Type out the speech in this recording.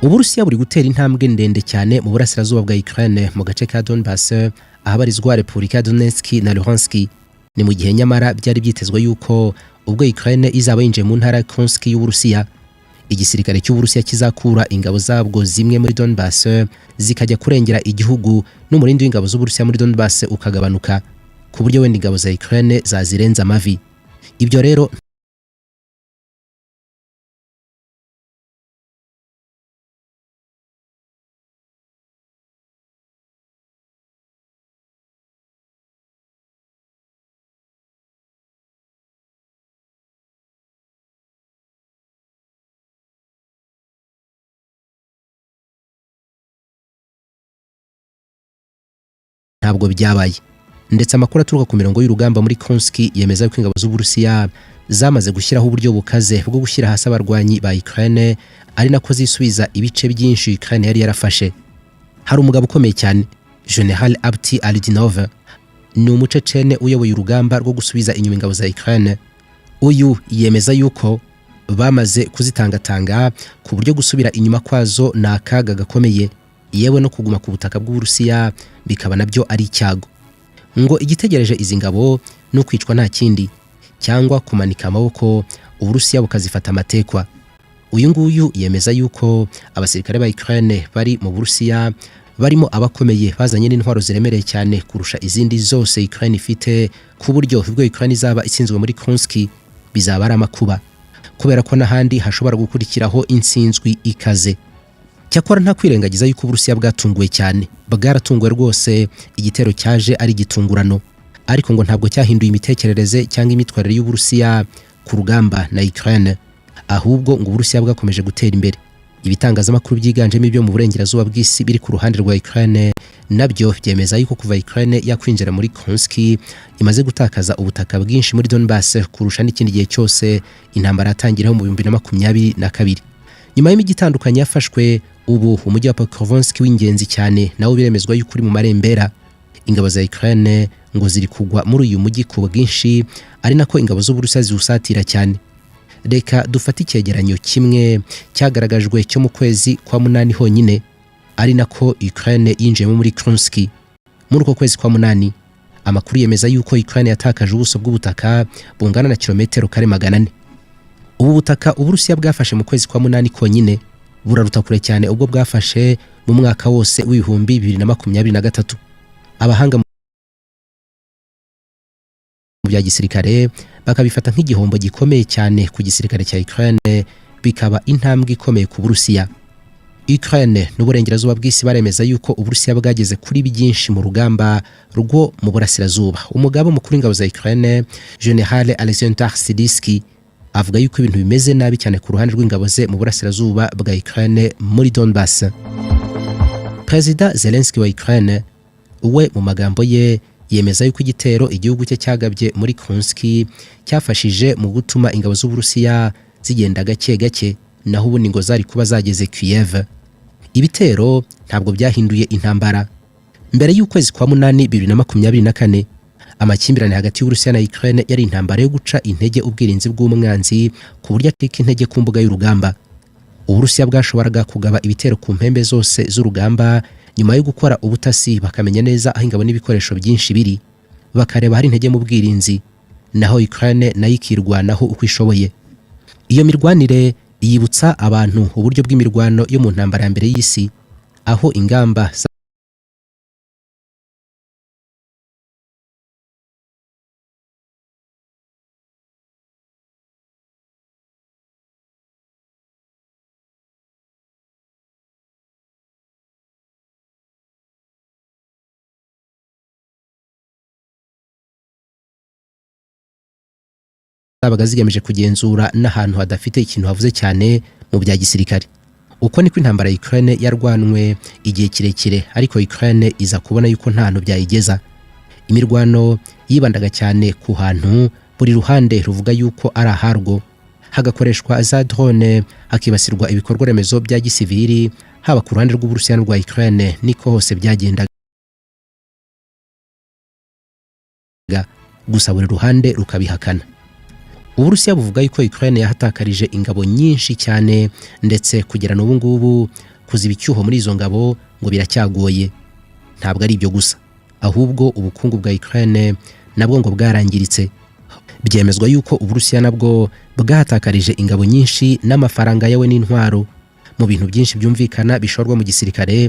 Uburusiya buri gutera intambwe ndende cyane mu burasirazuba bwa Ukraine, mu gace ka Donbass, ahabarizwa Repubulika ya Donetsk na Luhansk. Ni mu gihe nyamara byari byitezwe yuko ubwo Ukraine izaba yinjiye mu ntara ya Kursk y'Uburusiya, igisirikare cy'Uburusiya kizakura ingabo zabwo zimwe muri Donbass zikajya kurengera igihugu, n'umurindi w'ingabo z'Uburusiya muri Donbass ukagabanuka, ku buryo wenda ingabo za Ukraine zazirenza amavi. Ibyo rero ntabwo byabaye. Ndetse amakuru aturuka ku mirongo y'urugamba muri Kursk yemeza ko ingabo z'Uburusiya zamaze gushyiraho uburyo bukaze bwo gushyira hasi abarwanyi ba Ukraine, ari nako zisubiza ibice byinshi Ukraine yari yarafashe. Hari umugabo ukomeye cyane, General Apti Aludinov, ni umucecene uyoboye urugamba rwo gusubiza inyuma ingabo za Ukraine. Uyu yemeza yuko bamaze kuzitangatanga, ku buryo gusubira inyuma kwazo ni akaga gakomeye, yewe no kuguma ku butaka bw'Uburusiya bikaba nabyo ari icyago. Ngo igitegereje izi ngabo ni ukwicwa, nta kindi, cyangwa kumanika amaboko, Uburusiya bukazifata amatekwa. Uyu nguyu yemeza yuko abasirikare ba Ukraine bari mu Burusiya barimo abakomeye, bazanye n'intwaro ziremereye cyane kurusha izindi zose Ukraine ifite, ku buryo ubwo Ukraine izaba itsinzwe muri Kursk bizaba ari amakuba, kubera ko n'ahandi hashobora gukurikiraho intsinzwi ikaze. Cyakora nta kwirengagiza yuko Uburusiya bwatunguwe cyane, bwaratunguwe rwose. Igitero cyaje ari igitungurano, ariko ngo ntabwo cyahinduye imitekerereze cyangwa imyitwarire y'Uburusiya ku rugamba na Ukraine. Ahubwo ngo Uburusiya bwakomeje gutera imbere. Ibitangazamakuru byiganjemo ibyo mu burengerazuba bw'isi biri ku ruhande rwa Ukraine nabyo byemeza yuko kuva Ukraine yakwinjira muri Kursk imaze gutakaza ubutaka bwinshi muri Donbass kurusha n'ikindi gihe cyose intambara yatangiraho mu 2022. Nyuma y'imijyi itandukanye yafashwe, ubu umujyi wa Pokrovsk w'ingenzi cyane nawo biremezwa yuko uri mu marembera. Ingabo za Ukraine ngo ziri kugwa muri uyu mujyi ku bwinshi, ari nako ingabo z'Uburusiya ziwusatira cyane. Reka dufate icyegeranyo kimwe cyagaragajwe cyo mu kwezi kwa munani honyine, ari nako Ukraine yinjiyemo muri Kursk. Muri uko kwezi kwa munani, amakuru yemeza yuko Ukraine yatakaje ubuso bw'ubutaka bungana na kilometero kare 400. Ubu butaka Uburusiya bwafashe mu kwezi kwa munani konyine buraruta kure cyane ubwo bwafashe mu mwaka wose w'2023. Abahanga mu bya gisirikare bakabifata nk'igihombo gikomeye cyane ku gisirikare cya Ukraine, bikaba intambwe ikomeye ku Burusiya. Ukraine n'uburengerazuba bw'isi baremeza yuko Uburusiya bwageze kuri byinshi mu rugamba rwo mu burasirazuba. Umugaba mukuru w'ingabo za Ukraine, General Alexander Sidiski, avuga yuko ibintu bimeze nabi cyane ku ruhande rw'ingabo ze mu burasirazuba bwa Ukraine, muri Donbass. Perezida Zelensky wa Ukraine we mu magambo ye yemeza yuko igitero igihugu cye cyagabye muri Kursk cyafashije mu gutuma ingabo z'Uburusiya zigenda gake gake, naho ubundi ngo zari kuba zageze Kiev. Ibitero ntabwo byahinduye intambara. Mbere y'ukwezi kwa munani 2024, amakimbirane hagati y'Uburusiya na Ukraine yari intambara yo guca intege ubwirinzi bw'umwanzi, ku buryo acika intege ku mbuga y'urugamba. Uburusiya bwashoboraga kugaba ibitero ku mpembe zose z'urugamba nyuma yo gukora ubutasi, bakamenya neza aho ingabo n'ibikoresho byinshi biri, bakareba hari intege mu bwirinzi, naho Ukraine nayo ikirwanaho uko ishoboye. Iyo mirwanire yibutsa abantu uburyo bw'imirwano yo mu ntambara ya mbere y'isi, aho ingamba zabaga zigamije kugenzura n'ahantu hadafite ikintu havuze cyane mu bya gisirikare. Uko niko intambara ya Ukraine yarwanwe igihe kirekire, ariko Ukraine iza kubona yuko nta hantu byayigeza. Imirwano yibandaga cyane ku hantu buri ruhande ruvuga yuko ari aharwo, hagakoreshwa za drone, hakibasirwa ibikorwa remezo bya gisivili, haba ku ruhande rw'Uburusiya n'urwa Ukraine, niko hose byagendaga, gusa buri ruhande rukabihakana. Uburusiya buvuga yuko Ukraine yahatakarije ingabo nyinshi cyane, ndetse kugera n'ubu ngubu Kuziba icyuho muri izo ngabo ngo biracyagoye. Ntabwo ari ibyo gusa, ahubwo ubukungu bwa Ukraine nabwo ngo bwarangiritse. Byemezwa yuko Uburusiya nabwo bwahatakarije ingabo nyinshi n'amafaranga yawe n'intwaro mu bintu byinshi byumvikana bishorwa mu gisirikare.